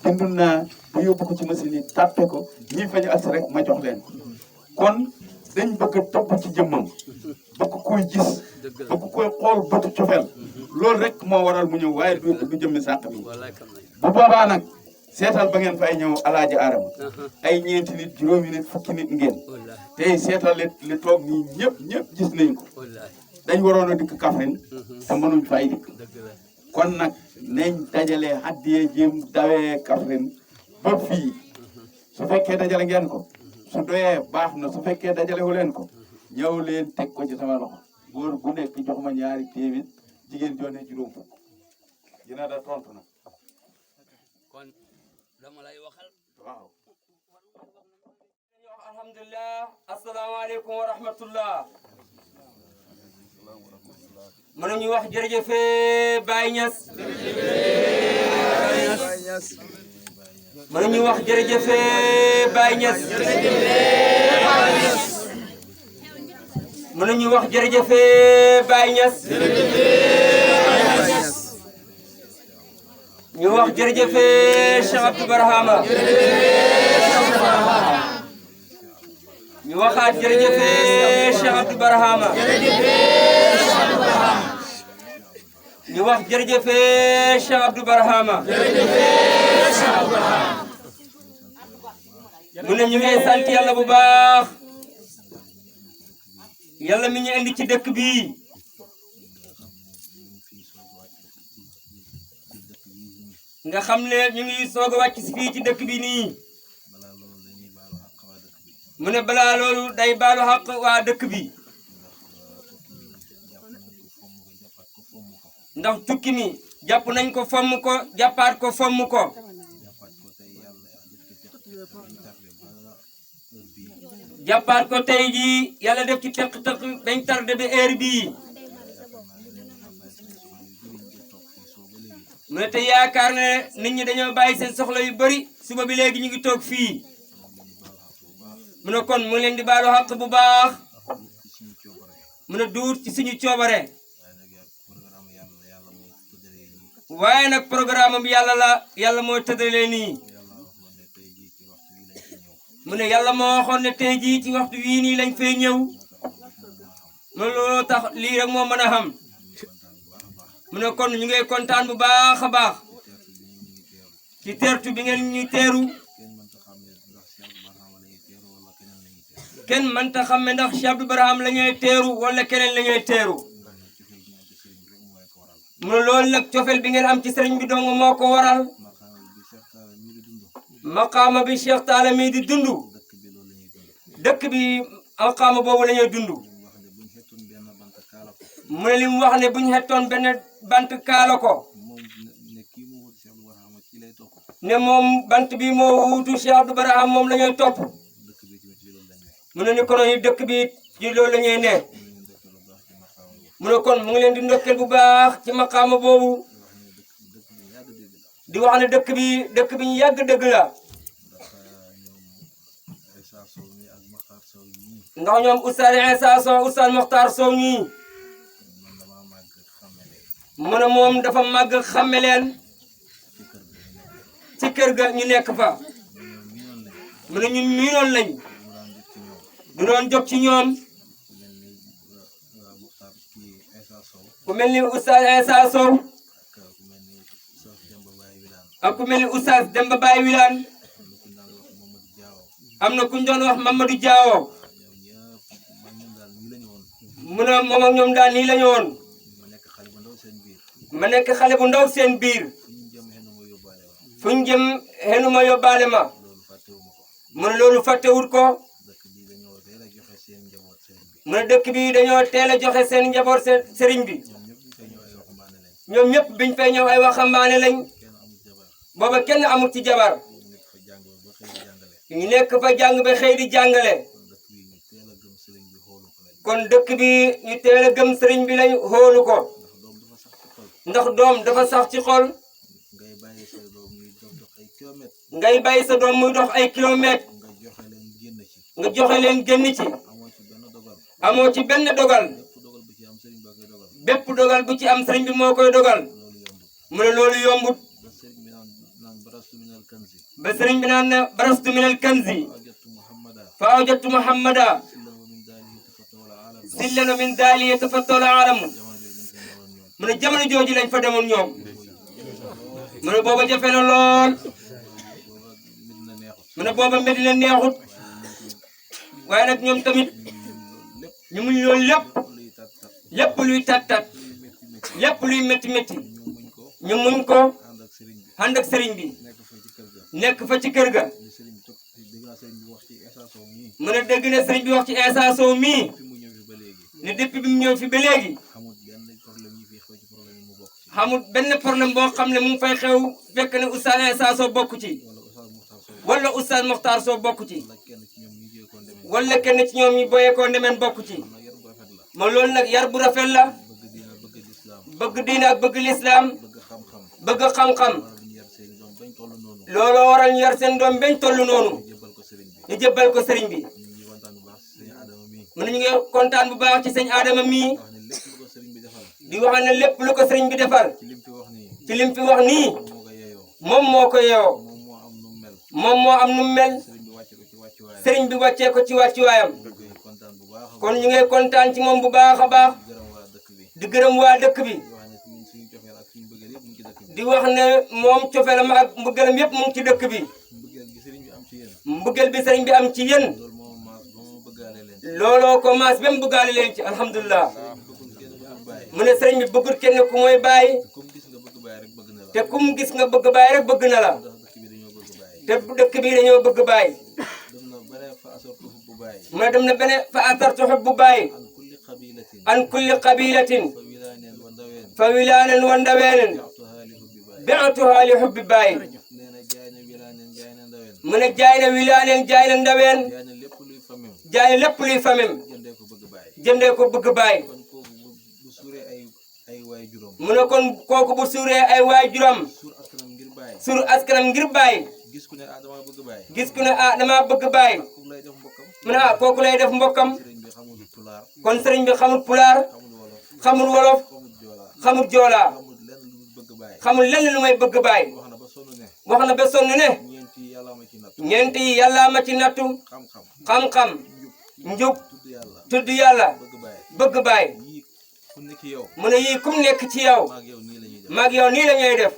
bindul naa ba yóbbu ko ci machine yi tàppe ko ñi fañu agsi rek ma jox leen kon dañ bëgg a topp ci jëmmam bëgg koy gis bëgg koy xool bëtu cofeel loolu rek moo waral mu ñëw waaye du jëmmi sàq bi bu boobaa nag seetal ba ngeen fay ñëw alaaji Adama ay ñeenti nit juróomi nit fukki nit ngeen tey seetal li toog nii ñëpp gis nañ ko dañ waroon a dikk Kaffrine te mënuñ fay dikk kon nag nañ dajale haddiyee jéem dawee Kaffrine ba fii su fekkee dajale ngeen ko su doyee baax na su fekkee dajale wu leen ko ñëw leen teg ko ci sama loxo góor gu nekk jox ma ñaari téeméer jigéen joone juróom fukk dina da tontu na kon dama lay waxal waaw alhamdulillah asalaamaaleykum wa rahmatullah mën nañu wax jërëjëf Baye Niass mën nañu wax jërëjëf Baye Niass mën nañu wax jërëjëf Baye Niass ñu wax jërëjëf Cheikh Abdou Barhama ñu waxaat jërëjëf Cheikh Abdou Barhama ñu wax jërëjëf Cheikh Abdou Barhama mu ne ñu ngi sant yàlla bu baax yàlla mi ñu indi ci dëkk bi nga xam ne ñu ngi soog a wàcc si fii ci dëkk bi nii mu ne balaa loolu day baalu xaq waa dëkk bi ndax tukki mi jàpp nañ ko fomm ko jàppaat ko fomm ko jàppaat ko tey jii yàlla def ci tëq-tëq bañ tardé ba heure bii mu ne te yaakaar ne nit ñi dañoo bàyyi seen soxla yu bari suba bi léegi ñu ngi toog fii mu ne kon mu ngi leen di baalu xaq bu baax mu ne duut ci suñu coobare waaye nag programme bi yàlla la yàlla moo tëddalee nii mu ne yàlla moo waxoon ne tey jii ci waxtu wii nii lañ fay ñëw mu ne looloo tax lii rek moo mën a xam mu ne kon ñu ngay kontaan bu baax a baax ci teertu bi ngeen ñuy teeru kenn mënta xam ne ndax Cheikh Abdou Barham la ñuy teeru wala keneen la ñuy teeru mu ne loolu nag cofeel bi ngeen am ci sëriñ bi dong moo ko waral maqaama bi Cheikh Talla mii di dund dëkk bi maqaama boobu la ñuy dund mu ne li mu wax ne bu ñu xettoon benn bant kaala ko ne moom bant bi moo wuutu Cheikh Abdou Barham moom la ñuy topp mu ne ni kono yi dëkk bi ci loolu la ñuy ne mu ne kon mu ngi leen di ndokkeel bu baax ci maqaama boobu di wax ne dëkk bi ñu yàgg dëgg la ndax ñoom Oustaz Insa Sow Oustaz Mokhtar Sow ñii mu ne moom dafa màgg xàmme leen ci kër ga ñu nekk fa mu ne ñun miinoon lañ du doon jóg ci ñoom ku mel ni Oustaz Insa Sow ak ku mel ni Oustaz Demba Baye Wilane am na ku ñu doon wax Mamadou Diawo mu ne moom ak ñoom daal nii la ñu woon ma nekk xale bu ndaw seen biir fu ñu jëm xenu ma yóbbaale ma mu ne loolu fàttewut ko mu ne dëkk bi dañoo teel a joxe seen njaboot sëriñ bi ñoom ñëpp biñ fay ñëw ay waxambaane lañ booba kenn amul ci jabar ñu nekk fa jàng ba xëy di jàngale kon dëkk bi ñu teel a gëm sëriñ bi lañ xoolu ko ndax doom dafa sax ci xol ngay bàyyi sa doom muy dox ay kilomètres nga joxe leen génn ci amoo ci benn dogal bépp dogal bu ci am sëriñ bi moo koy dogal mu ne loolu yombut ba sëriñ bi naan ne barastu minal kanzi fa awjadtu muhammada sillan min daali yatafattalu alamu mu ne jamono jooju lañ fa demoon ñoom mu ne booba jafe na lool mu ne booba Medina neexut waaye nag ñoom tamit ñu muñ loolu lépp luy tat-tat lépp luy métti ñu muñ ko ànd ak sëriñ bi nekk fa ci kër ga mu ne dégg na sëriñ bi wax ci Insa Sow mii ne depuis bi mu ñëw fi ba léegi xamul benn problème boo xam ne mu ngi fay xew fekk ne oustaz Insa Sow bokk ci wala oustaz Mokhtar Sow bokk ci wala kenn ci ñoom ñi boyeekoo ndemeen bokk ci ma loolu nag yar bu rafet la bëgg diine ak bëgg lislaam bëgg xam-xam looloo waral ñu yar seen doom bañ toll noonu ñu jébbal ko sëriñ bi mu ne ñu ngi kontaan bu baax ci sëñ Adama mii di wax ne lépp lu ko sëriñ bi defal ci lim fi wax nii moom moo ko yeewoo moom moo am nu mel sëriñ bi wàccee ko ci wàccuwaayam kon ñu ngi kontaan ci moom bu baax a baax di gërëm waa dëkk bi di wax ne moom cofeelam ak mbëggeelam yëpp mu ngi ci dëkk bi mbëggeel bi sëriñ bi am ci yéen looloo ko maas ba mu bëggaale leen ci alhamdulilah mu ne sëriñ bi bëggul kenn ku mooy bàyyi te kum gis nga bëgg bàyyi rek bëgg na la te dëkk bi dañoo bëgg bàyyi mu ne dem na beneen fa asartu hubbu bàyyi an kulli qabilatin fa wilaanen wa ndaweenen bi'tuha li hubbi bàyyi mu ne jaay na wilaanen jaay na ndaween jaay na lépp luy famem jëndee ko bëgg bàyyi mu ne kon kooku bu suuree ay waay juram suur askanam ngir bàyyi gis ku ne dama bëgg bàyyi mu ne kooku lay def mbokkam kon sëriñ bi xamul pulaar xamul wolof xamul joolaa xamul lenn lu may bëgg bàyyi wax na ba sonn ne ñeent yi yàllaa ma ci nattu xam-xam njub tudd yàlla bëgg bàyyi mu ne yii kum nekk ci yow maag yow nii la ñuy def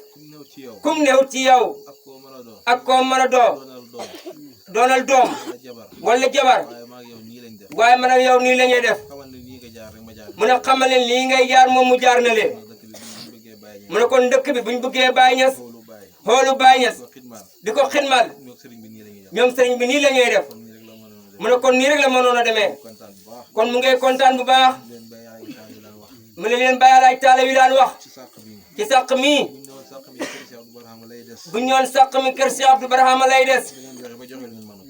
kum néew ci yow ak koo mën a doonal doom wala jabar waaye man ak yow nii la ñuy def mu ne xamal leen lii ngay jaar moom mu jaar na leen mu ne kon dëkk bi buñ bëggee Baay Ñas xoolu Baay Ñas di ko xidmal ñoom sëriñ bi nii la ñuy def mu ne kon nii rek la mënoon a demee kon mu ngay kontaan bu baax mu ne leen Baay Alaaj Taala wi daan wax ci sàq mii bu ñoon sàq mi kër si Abdou Barhama lay des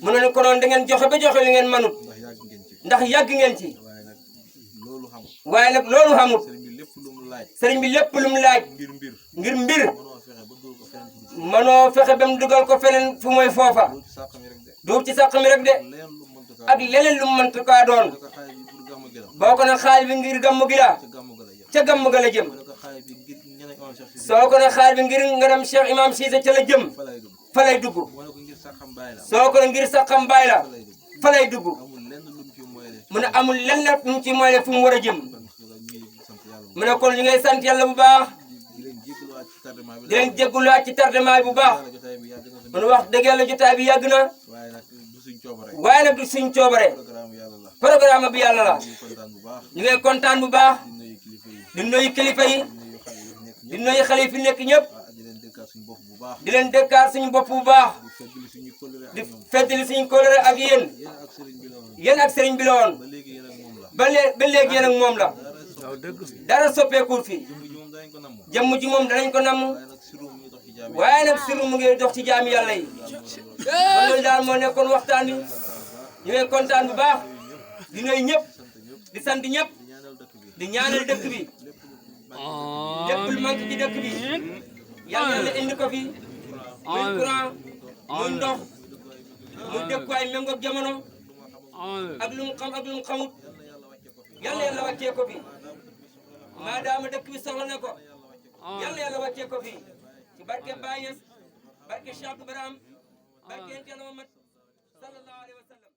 mu ne ko noon da ngeen joxe ba joxe li ngeen manut ndax yàgg ngeen ci waaye nag loolu xamut sëriñ bi lépp lu mu laaj ngir mbir manoo fexe ba mu dugal ko feneen fu mooy foofa duub ci sàq mi rek de ak leneen lu mu mënta kaa doon boo ko ne xaal bi ngir gàmmu gi la ca gàmmu ga la jëm soo ko ne xaal bi ngir ngaram Cheikh Imam Cissé ca la jëm fa lay dugg soo ko ne ngir saxam baay la fa lay dugg mu ne amul lenn lu mu ci mooy fu mu war a jëm mu ne kon ñu ngay sant yàlla bu baax di leen jégguluwaat ci tardement bu baax mu ne wax dëgg yàlla jotaay bi yàgg na waaye nag du suñ coobare programme bi yàlla la ñu ngay kontaan bu baax di nuyu kilifa yi di nuyu xale yi fi nekk ñëpp di leen dëkkaat suñu bopp bu baax di feddali suñu kóllëre ak yéen ak sëriñ bi la woon ba léegi yéen ak moom la dara soppeekul fii jëmm ji moom danañ ko namm waaye nag siru mu ngi dox ci jaami yàlla yi kon loolu daal moo nekkoon waxtaan bi ñu ngi kontaan bu baax di nuyu ñëpp di sant ñëpp di ñaanal dëkk bi lépp lu manqué ci dëkk bi yàlla na indi ko fi muy courant muy ndox muy dëkkuwaay méngoog jamono ak lu mu xam ak lu mu xamut yàlla yàlla wàccee ko fi maadaama dëkk bi soxla na ko yàlla yàlla wàccee ko fi ci barke Baye Niass barke Cheikh Abdou Barham barke Yonent Yàlla Muhammad sallallahu alayhi wa sallam